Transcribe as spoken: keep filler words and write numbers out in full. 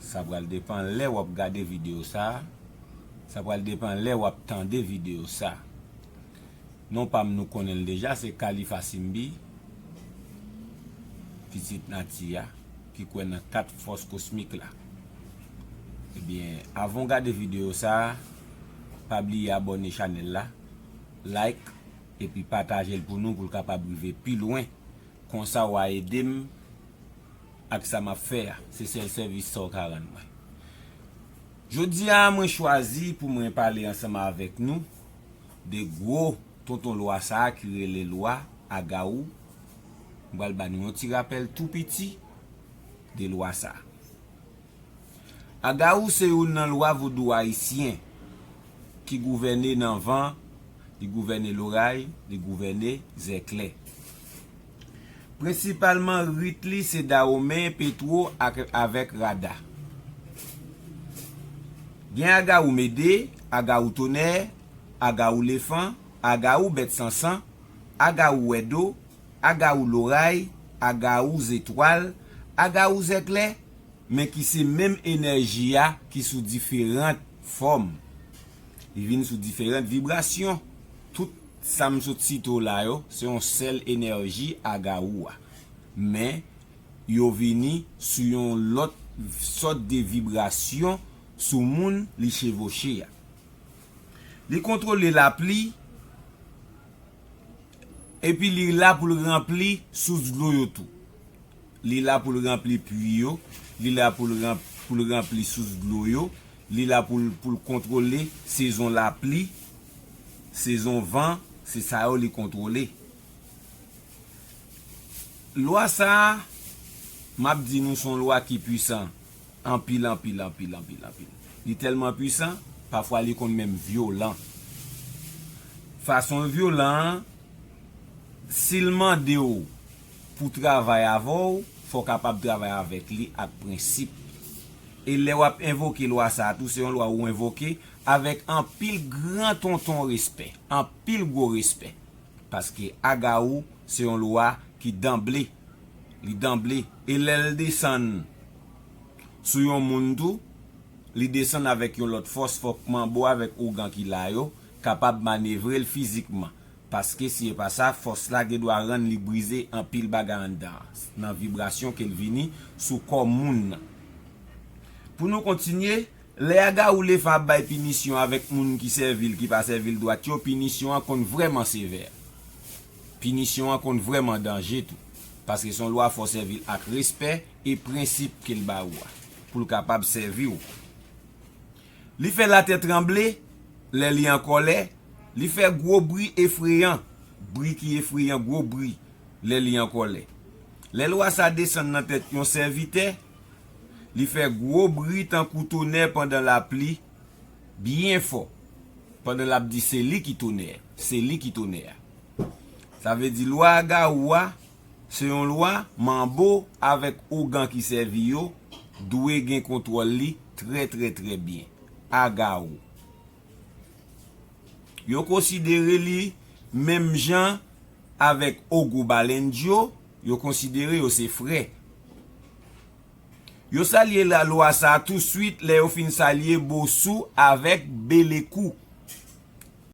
Sa pral depann lè w ap gade videyo sa a. Sa pral depann lè w ap tande videyo sa a. Non pa m, nou konnen l deja, se Khalifa Simbi, pitit nati a, ki kwè nan kat fòs kosmik la. Ebyen, avan w gade videyo sa a, pa bliye abòne chanèl la, like, epi pataje l pou nou, pou l kapab rive pi lwen. Konsa w a ede m ak sa m ap fè a. Se sèl sèvis sa w ka rann mwen. Jodi a, mwen chwazi pou mwen pale ansanm avèk nou de gwo tonton lwa sa a ki rele lwa Agawou. M pral ba nou yon ti rapèl tou piti de lwa sa a. Agawou se youn nan lwa vodou ayisyen ki gouvène nan van, li gouvène loray, li gouvène zèklè. Prensipalman, rit li se Dawomen, Petwo ak, avèk Rada. Gen Agawou Mede, Agawou Tonè, Agawou Lefan, Agawou Bèt Sansan, Agawou Wèdo, Agawou Loray, Agawou Zetwal, Agawou Zèklè, men ki se menm enèji a ki sou diferan fòm. Li vin sou diferan vibrasyon. Tout sa m sot site w la yo, se yon sèl enèji Agawou a. Men, yo vini sou yon lòt sòt de vibrasyon sou moun li chevoche a. Li kontwole lapli, epi li la pou l ranpli sous dlo yo tou. Li la pou l ranpli pwi yo, li la pou l ranp-, pou l ranpli sous dlo yo, li la pou l, pou l kontwole sezon lapli, sezon van, se sa yo li kontwole. Lwa sa a, m ap di nou, se yon lwa ki pwisan anpil, anpil, anpil, anpil, anpil. Li tèlman pwisan, pafwa li konn menm vyolan. Fason l vyolan an, si l mande w pou travay avè w, fò w kapab travay avèk li ak prensip. E lè w ap envoke lwa sa a tou, se yon lwa ou envoke avèk anpil gran tonton respè, anpil gwo respè. Paske Agawou se yon lwa ki danble, li danble. E lè l desann sou yon moun tou, li desann avèk yon lòt fòs, fòk manbo avèk ougan ki la yo kapab manevre l fizikman. Paske si e pa sa, fòs la gen dwa rann li brize anpil bagay anndan an, nan vibrasyon ke l vini sou kò moun nan. Pou nou kontinye, lè Agawou Lefan ap bay pinisyon avèk moun ki sèvi l, ki pa sèvi l dwat yo, pinisyon an konn vrèman sevè. Pinisyon an konn vrèman danje tou. Paske se yon lwa fò sèvi l ak respè e prensip ke l ba ou a, pou l kapab sèvi w. Li fè latè tranble lè li an kòlè, li fè gwo bri efreyan, bri ki efreyan, gwo bri lè li an kòlè. Lè lwa sa desann nan tèt yon sèvitè, li fè gwo bri tankou tonè pandan lapli byen fò, pandan l ap di se li ki tonè, se li ki tonè a. Sa vle di lwa Agawou a, se yon lwa manbo avèk ougan ki sèvi yo dwe gen kontwòl li trè, trè, trè byen. Agawou. Yo konsidere li menm jan avèk Ogou Balendyo, yo konsidere yo se frè. Yo salye lalwa sa a touswit lè yo fin salye Bosou avèk Belekou.